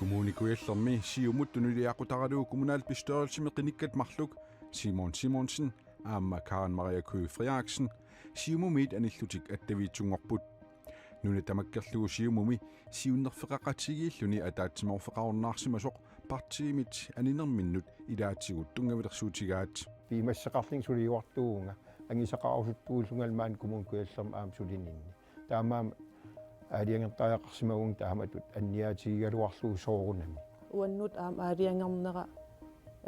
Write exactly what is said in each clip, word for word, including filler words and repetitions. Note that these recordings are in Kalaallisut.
Kommune Kujallermi Siumut tunuliaqutaralugu kommunalbestyrelsimi qinikkat marluk Simon Simonsen aamma Karen Maria Køgh Frederiksen Siumumiit anillutik attaviitsunngorput. Nuna tamakkerlugu Siumumi siunnerfeqaqatigiilluni ataatsimoorfeqarunnaarsimasoq partiimit aninerminnut ilaatigut tunngavilersuutigaat. Piumassuseqarlunga suliuartuuvunga, angisaqarusuttuullungalu maani Kommune Kujallermi aamma sulininni. Taamaammat aalajangertariaqarsimavunga taamatut anniaatigigaluarlugu soorunami. Uannut aamma aalajangernera,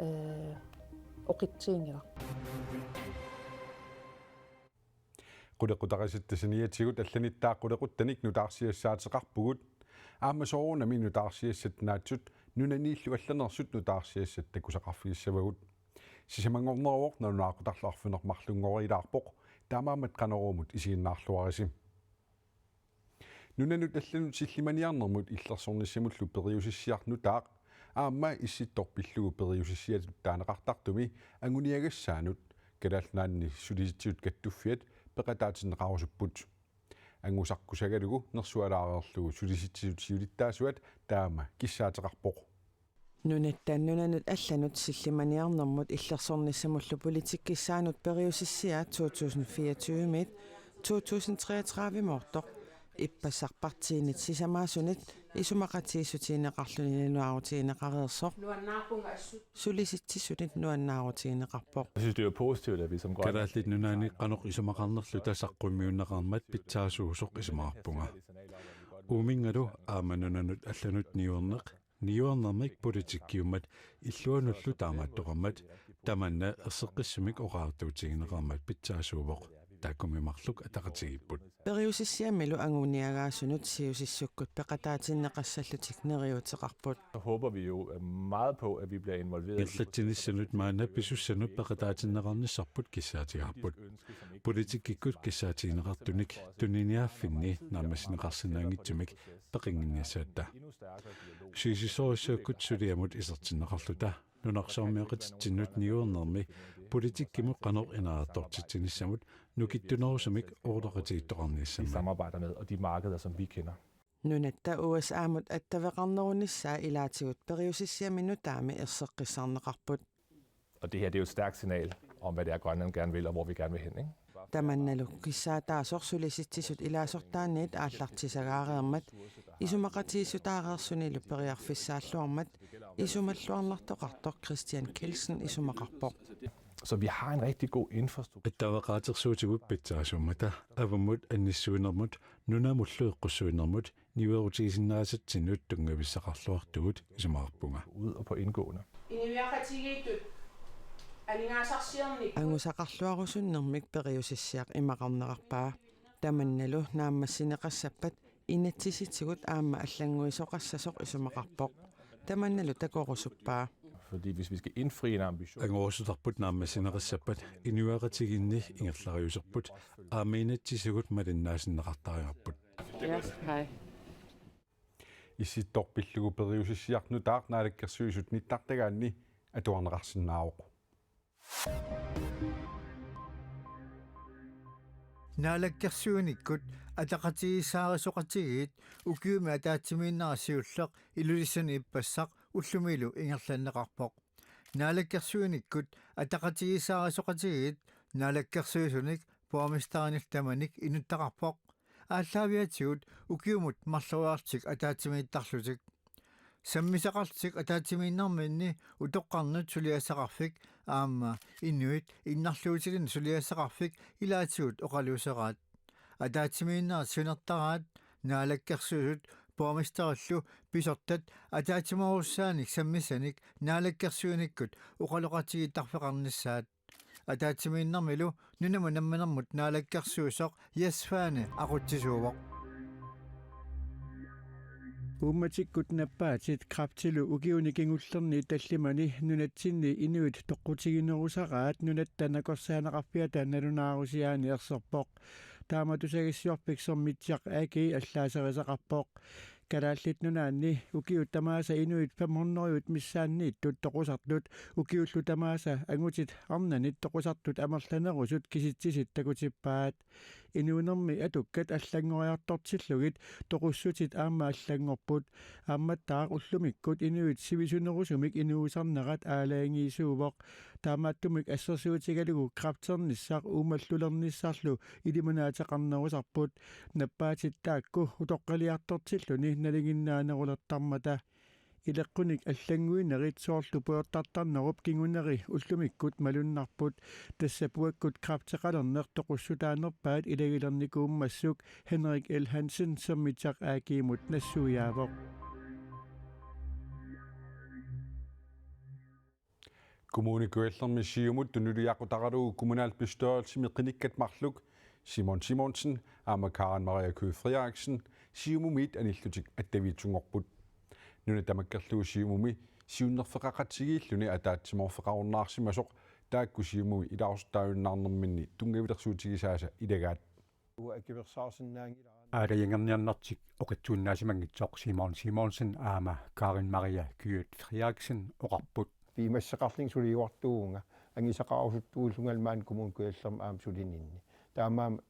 ee, oqitsinngilaq. Qulequtarisatta saniatigut allanittaaq qulequttanik nutaarsiassaateqarpugut. Aamma soorunami nutaarsiassat naatsut nunaniillu allaneersut nutaarsiassat takusaqarfigissavagut. Sisamanngorneruvoq, nalunaaqutarlu arfineq-marlunngorilaarpoq, taamaammat Qanoruumut isiginnaarluarisi. Nunanut allanut sillimaniarnermut illersornissamullu periusissiaq nutaaq aamma Issittoq pillugu periusissiatut taaneqartartumi anguniagassaanut Kalaallit Nunaanni Sulisitsisut Kattuffiat peqataatinneqarusupput. Angusaq Kusagalugu nersualaareerlugu Sulisitsisut siulittaasuat taama kissaateqarpoq. Nunatta nunanut allanut sillimaniarnermut illersornissamullu politikkissaanut periusissiaat to tusind fireogtyve-miit to tusind treogtredive-moortoq ippassaq partiinit sisamaasunit isumaqatigiissutigineqarluni nalunaarutigineqareersoq Sulisitsisutip nuannaarutigineqarpoq. Jeg synes, det er positivt, at vi som Grønland Kalaallit Nunaanni qanoq isumaqarnerluta saqqummiunneqarmat pitsaasuusoq isumaqarpunga. Uuminngalu aamma nunanut allanut niuerneq, niuernermik politikkiummat illuanullu taamaattoqarmat, tamanna erseqqissumik oqariartuutigineqarmat pitsaasuuvoq. Taakkumimarluk ataqatigiipput. Periusissiamilu anguniagaasunut siusissukkut peqataatinneqassallutik neriuuteqarput. Så håber vi jo, øh, meget på, at vi bliver involveret i Ingerlatsinissanut maanna pisussanut peqataatinneqarnissarput kissaatigaarput. Politikkikkut kissaatigineqartunik tuniniaaffinni naammassineqarsinnaanngitsumik peqannginniassagatta. Siusissorujussuakkut suliamut isertinneqarluta nunarsuarmioqatitsinnut niuernermi politikkimut qanoq ineriartortitsinissamut nukittunerusumik oqaloqatigiittoqarnissammat. Samarbejder med, og de markeder, som vi kender. Nunatta U S A-mut attaveqarnerunissaa ilaatigut periusissiami nutaami erseqqissarneqarput. Og det her, det er jo et stærkt signal om, hvad det er, Grønland gerne vil, og hvor vi gerne vil hen, ikke? Tamannalu kissaataasoq Sulisitsisut ilaasortaanniit aallartisagaareermat isumaqatigiissutaareersunilu periarfissaalluarmat isumalluarnartoqartoq Christian Kielsen isumaqarpoq. Så vi har en rigtig god infrastruktur. Attaveqaatersuutigut pitsaasuummata avammut annissuinermut nunamullu eqqussuinermut niuerutigisinnaasatsinnut tunngavissaqarluartugut isumaqarpunga. Ud og på indgående. Inuiaqatigiittut aningaasarsiornikkut. Angusaqarluarusunnermik periusissiaq imaqarnerarpaa. Tamannalu naammassineqassappat inatsisitigut aamma allannguisoqassasoq isumaqarpoq. Tamannalu takorusuppaa. Fordi hvis vi skal indfri en ambition, Angorusutarput naammassineqassappat inuiaqatigiinni ingerlariuserput aamma inatsisigut malinnaasinneqartariaqarput. Ja, hej. Issittoq pillugu periusissiaq nutaaq Naalakkersuisut nittartagaanni atuarneqarsinnaavoq. Naalakkersuinikkut ataqatigiissaarisoqatigiit ukiumi ataatsimiinnera siulleq Ilulissani ippassaq ullumilu ingerlanneqarpoq. Naalakkersuinikkut ataqatigiissaarisoqatigiit Naalakkersuisunik borgmesterinillu tamanik inuttaqarpoq. Aallaaviatigut ukiumut marloriarlutik ataatsimiittarlutik. Sammisaqarlutik ataatsimiinnerminni utoqqarnut suliassaqarfik aamma inuit innarluutilinnut suliassaqarfik ilaatigut oqaluuseraat. Ataatsimiinnerat siunertaraat Naalakkersuisut borgmesterillu pisortat ataatsimoorussaannik sammissanik Naalakkersuinikkut oqaloqatigiittarfeqarnissaat. Ataatsimiinnermilu nunamut namminermut naalakkersuisoq Jess Svane aqutsisuuvoq. Uummatikkut nappaatit kræftilu ukiuni kingullerni tallimani nunatsinni inuit toqqutiginerusaraat Nunatta Nakorsaanneqarfiata nalunaarusiaani erserpoq. Taama tusagassiorfik Sermitsiaq A/G allaaserisaqarpoq. Kalaallit Nunaanni ukiut tamaasa inuit fem hundrede missaanniittut toqusartut ukiullu tamaasa angutit arnanit toqusartut amerlanerusut kisitsisit takutippaat. Inuunermi atukkat allanngoriartortillugit toqussutit aamma allanngorput. Aammattaaq ullumikkut inuit sivisunerusumik inuusarnerat aalajangiisuuvoq. Taamaattumik assersuutigalugu kræfternissaq uumallulernissallu ilimanaateqarnerusarput. Nappaatit taakku utoqqaliartortilluni nalinginnaanerulertarmata. Ileqqunik allannguinerit soorlu pujortartarnerup kinguneri ullumikkut malunnarput. Tassa puakkut kræfteqalerneq toqussutaanerpaat ilagilernikuummassuk, Henrik L. Hansen Sermitsiaq A G-mut nassuiaavoq. Kommune Kujallermi Siumut tunuliaqutaralugu kommunalbestyrelsimi qinikkat marluk Simon Simonsen aamma Karen Maria Kyed Frederiksen Siumumiit anillutik attaviitsunngorput. Nuna tamakkerlugu Siumumi siunnerfeqaqatigiilluni ataatsimoorfeqarunnaarsimasoq taakku Siumumi ilaasortaajunnaarnerminni tunngavilersuutigisaasa ilagaat. Uanga akiversaarsinnaanngilara. Aalajangerniarnertik oqitsuinnaasimanngitsoq Simon Simonsen aamma Karen Maria Kyed Frederiksen oqarput. Piumassuseqarluni suliuartuuvunga, angisaqarusuttuullungalu maani Kommune Kujallermi aamma sulininni. Taamaammat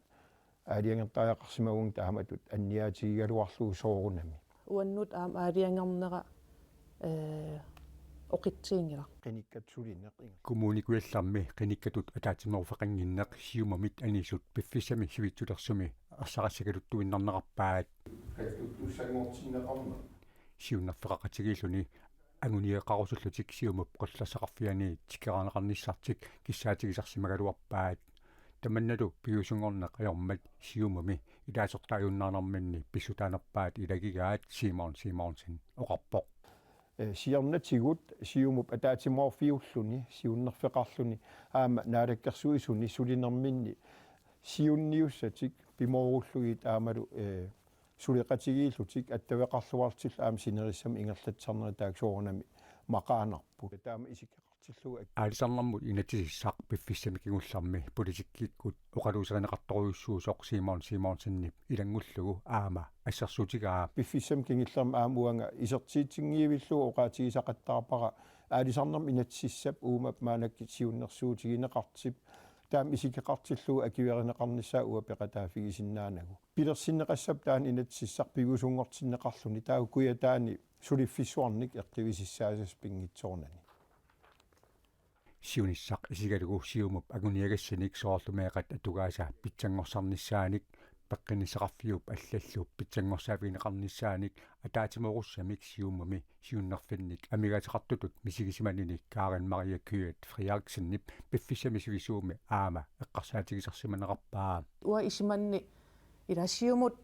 aalajangertariaqarsimavunga taamatut anniaatigigaluarlugu soorunami. Uannut aamma aalajangernera, ee, oqitsuunngilaq. Qinikkat sulineq inga. Kommune Kujallermi qinikkatut ataatsimoorfeqannginneq Siumumit anisut piffissami sivitsulersumi ersarissaqaluttuinnarnerarpaat. Kattuttussanngortinneqarneq. Siunnerfeqaqatigiilluni anguniagaqarusullutik Siumup qullersaqarfiani tikeraarneqarnissartik kissaatigisarsimagaluarpaat. Tamannalu piviusunngorneq ajormat Siumumi ilaasortaajunnaarnerminni pissutaanerpaat ilagigaat Simon Simonsen oqarpoq. Ee, siornatigut Siumup ataatsimoorfiulluni, siunnerfeqarluni, aamma naalakkersuisuni sulinerminni siunniussatik pimoorullugit aammalu, ee, suleqatigiillutik attaveqarluartut aamma sinerissami ingerlatsisarnerit taakku soorunami maqaanarput. Taama isikkoqartillugu ak- Aalisarnermut inatsisissaq piffissami kingullermi politikkikkut oqaluuserineqartorujussuusoq Simon Simonsenip ilanngullugu aamma assersuutigaa. Piffissami kingullermi aamma uanga isertitsinngivillugu oqaatigisaqattaarpara aalisarnermut inatsisissap uuma maannakkut siunnersuutigineqartup. Taama isikkoqartillugu akuerineqarnissaa uanga peqataaffigisinnaanagu. Pilersinneqassappat taanna inatsisissaq piviusunngortinneqarluni taava Kujataani suliffissuarnik eqqivisissaasassaq pinngitsoornani. Siunissaq isigalugu Siumup anguniagassanik soorlu meeqqat atugaasa pitsanngorsarnissaanik, peqqinnissaqarfiup allallu pitsanngorsaavigineqarnissaanik ataatsimoorussamik Siumumi siunnerfinnik amigaateqartutut misigisimanini Karen Maria Kyed Frederiksenip piffissami sivisuumi aamma eqqarsaatigisarsimanerarpaa. Uanga isumanni ila Siumut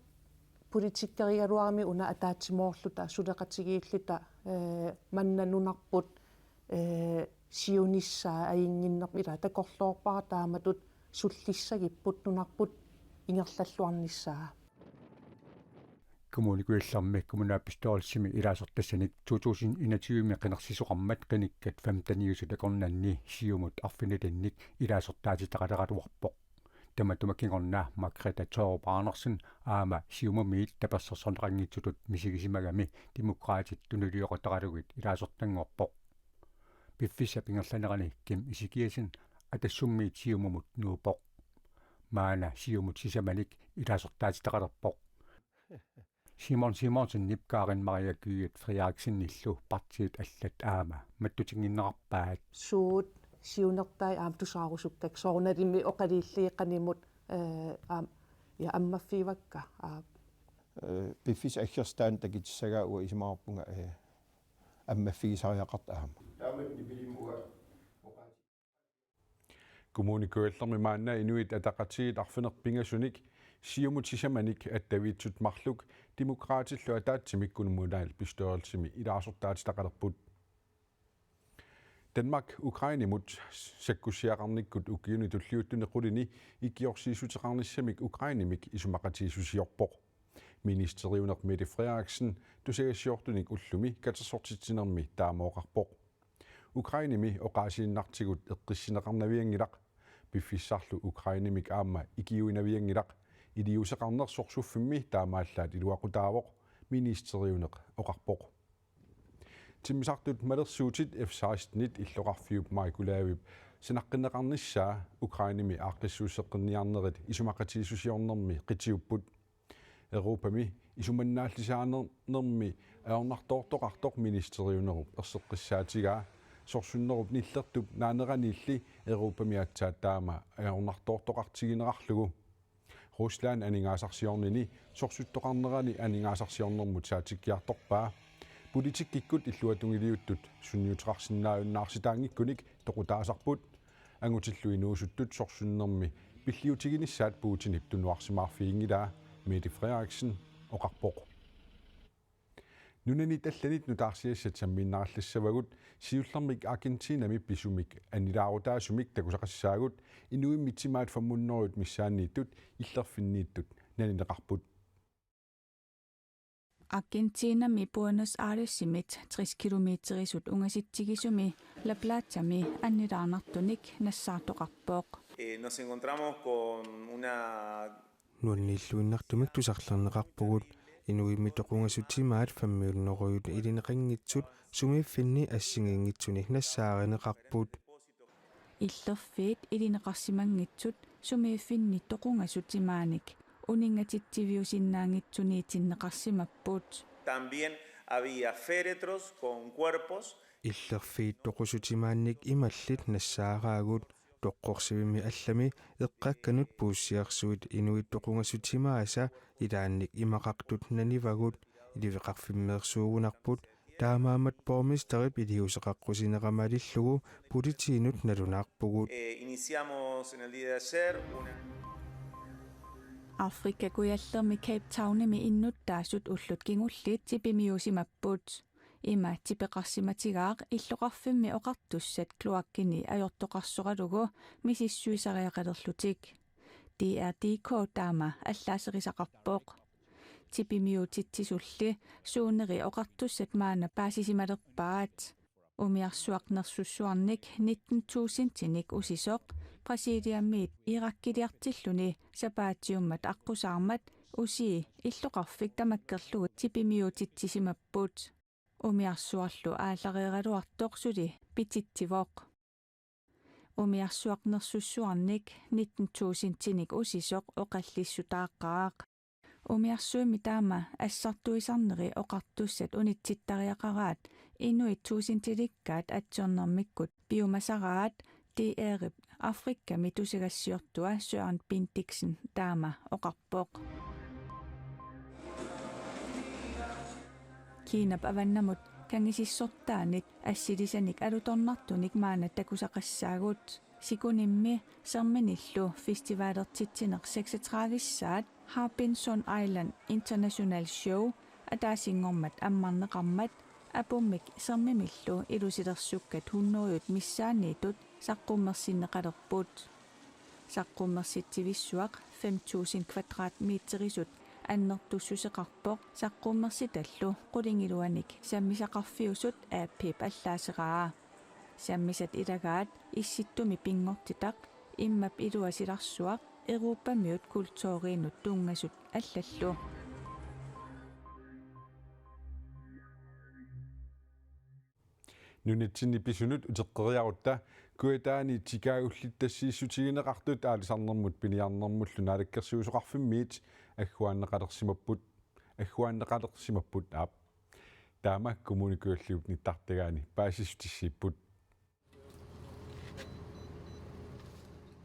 politikkerigaluarami una ataatsimoorluta suleqatigiilluta, ee, manna nunarput, ee, siunissaa ajunnginnermi ila takorloorpara taamatut sullissagipput nunarput ingerlalluarnissaa. Kommune Kujallermi kommunalbestyrelsimi ilaasortassanik to tusind enogtyve-mi qinersisoqarmat qinikkat femteniusut akornanni Siumut arfinilinnik ilaasortaatitaqaleraluarpoq. Tamatuma kingorna Margrethe Thorup Andersen aamma Siumumiit tapersersorneqanngitsutut misigisimagami Demokraatit tunuliaqutaralugu ilaasortanngorpoq. Piffissap ingerlanerani Kim Ezekiassen Atassummiit Siumumut nuuppoq. Maanna Siumut sisamanik ilaasortaatitaqalerpoq. Simon Simonsenip Karen Maria Kyed Frederiksenillu partiit allat aamma mattutinnginnerarpaat. Suut siunertai aamma tusaarusukkakka soorunalimi oqaluullugu qanimut, ee, aamma, ja, ammaffigivakka, aa. Ee, piffissap aggersaataa takutissagaa uanga isumaqarpunga, ee, ammaffigisariaqartoq aamma. Taama nipilimmuga oqaati- Kommune Kujallermi maanna Inuit Ataqatigiit arfineq-pingasunik Siumut sisamanik attaviitsut marluk Demokraatillu ataatsimik kommunalbestyrelsimi ilaasortaatitaqalerput. Danmark Ukrainemut sakkussiaqarnikkut ukiuni tulliuttuni qulini ikiorsiissuteqarnissamik Ukrainemik isumaqatigiissusiorpoq. Ministeriuneq Mette Frederiksen tusagassiortunik ullumi katersortitsinermi taama oqarpoq. Ukrainemi oqaasiinnartigut eqqissinneqarnavianngilaq. Piffissarlu Ukrainemik aamma ikiuinavianngilaq. Iliuuseqarnersoq suffimmi taamaallaat iluaqutaavoq, ministeriuneq oqarpoq. Timmisartut malersuutit F seksten-it illoqarfiup Maj Kulavip Sanaqqinneqarnissaa Ukrainemi aaqqissuusseqqinniarnerit isumaqatigiissusiornermi qitiupput. Europami isumannaallisaanermi ajornartoortoqartoq ministeriunerup erseqqissaatigaa sorsunnerup nillertup naaneraniilli Europami aatsaat taama ajornartoortoqartigineqarlugu. Rusland aningaasarsiornini sorsuttoqarnerani aningaasarsiornermut saatikkiartorpaa. Politikkikkut illuatungiliuttut sunniuteqarsinnaajunnaarsitaanngikkunik toqutaasarput. Angutillu inuusuttut sorsunnermi pilliutiginissaat Putinip tunuarsimaarfiginngilaa, Mette Frederiksen oqarpoq. Nunanit allanit nutaarsiassat sammiinnarallassavagut, siullermik Argentinami pisumik annilaarutaasumik takusaqassaagut, inuimmi timaat femhundredet missaanniittut illerfinniittut nanineqarput. Argentinami Buenos Airesimit tres kilometerisut ungasitsigisumi La Platami annilaarnartunik nassaartoqarpoq. Eh, nos encontramos con una Nuanniilluinnartumik tusarlerneqarpugut. Inuimmi toqungasut timaat femhundredet ilineqanngitsut sumiiffinni assigiinngitsuni nassaarineqarput. Illerfiit ilineqarsimanngitsut sumiiffinni toqungasut timaanik uninngatitsiviusinnaanngitsuniitinneqarsimapput. También había féretros con cuerpos. Illerfiit toqusut timaannik imallit nassaaraagut. Toqqorsivimmi allami eqqakkanut puussiarsuit inuit toqungasut timaasa ilaannik imaqartut nanivagut. Iliveqarfimmeersuugunarput, taamaammat borgmesterip iliuuseqaqqusinerama malillugu politiinut nalunaarpugut. Eh, iniciamos en el día de ayer una Afrika kujallermi Cape Townimi innuttaasut ullut kingulliit tipimiuusimapput. Ima tipeqarsimatigaaq illoqarfimmi oqartussat kloakkini ajortoqarsoralugu misissuisariaqalerlutik. D R D K taama allaaserisaqarpoq. Tipimiuutitsisulli suuneri oqartussat maanna paasisimalerpaat. Umiarsuaq nersussuarnik nitten tusindinik usisoq Brasiliamiit Irakkiliartilluni sapaatiummat aqqusaarmat usii illoqarfik tamakkerlugu tipimiuutitsisimapput. Umiarsuarlu aallareeraluartoq suli pititsivoq. Umiarsuaq nersussuarnik nitten tusindinik usisoq oqallissutaaqqaaq. Umiarsuimmi taama assartuisarneri oqartussat unitsittariaqaraat inuit tusindilikkaat atsiornermikkut piumasaraat, D R-ip Afrikami tusagassiortua Søren Bendiksen taama oqarpoq. Kiinap avannamut kangisissortaanit assilisanik alutornartunik maanna takusaqassaagut. Sikunimmi serminillu festivalertitsineq seksogtredive-ssaat Harbin Sun Island International Show ataasinngormat ammarneqarmat apummik sermimillu ilusilersukkat hundredet missaanniittut saqqummersinneqalerput. Saqqummersitsivissuaq fem tusind kvadratmeterisut annertussuseqarpoq saqqummersitallu qulingiluanik sammisaqarfiusut A P-p allaaseraa. Sammisat ilagaat issittumi pinngortitaq, immap ilua silarsuaq, Europamiut kulturiinut tunngasut allallu. Nunatsinni pisunut uteqqeriarutta Kujataani tikaagullittassiissutigineqartut aalisarnermut piniarnermullu Naalakkersuisoqarfimmiit agguaanneqalersimapput, agguaanneqalersimapput aap. Taama Kommune Kujalliup nittartagaani paasissutissiipput.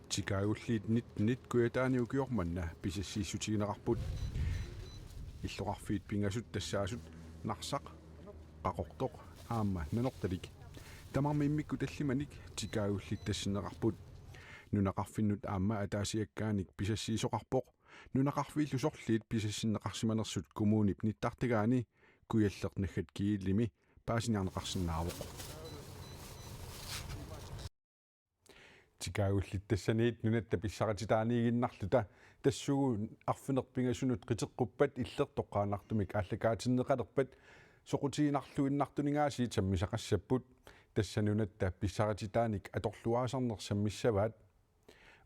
Tikaagulliit nittenit Kujataani ukioq manna pisassiissutigineqarput. Illoqarfiit pingasut tassaasut Narsaq, Qaqortoq aamma Nanortalik. Tamarmik immikkut tallimanik tikaagullitassinneqarput. Nunaqarfinnut aamma ataasiakkaanik pisassiisoqarpoq. Nunaqarfiillu sorliit pisassinneqarsimanersut kommunip nittartagaani Kujalleq naggat G L-imi paasiniarneqarsinnaavoq. Tikaagullittassaniit nunatta pissarititaaniiginnarluta tassuugu arfineq-pingasunut qiteqquppat illit toqqaannartumik aallakaatinneqalerpat soqutiginarluinnartuninngaasiit sammisaqassapput. Tassa nunatta pissarititaanik atorluaasarneq sammissavaat.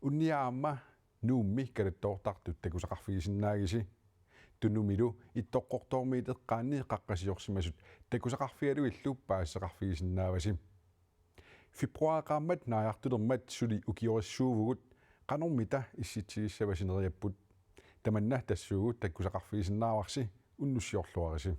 Unnia aamma Nuummi kalattoortartut takusaqarfigisinnaagisi. Tunumilu Ittoqqortoormiit eqqaanni qaqqasiorsimasut takusaqarfigalugillu paasisaqarfigisinnaavasi. Februarip qaammat naajartulermat suli ukiorissuuvugut, qanormita issitsigissava sineriapput. Tamanna tassuugu takkusaqarfigisinnaavarsi, unnussiorluarisi.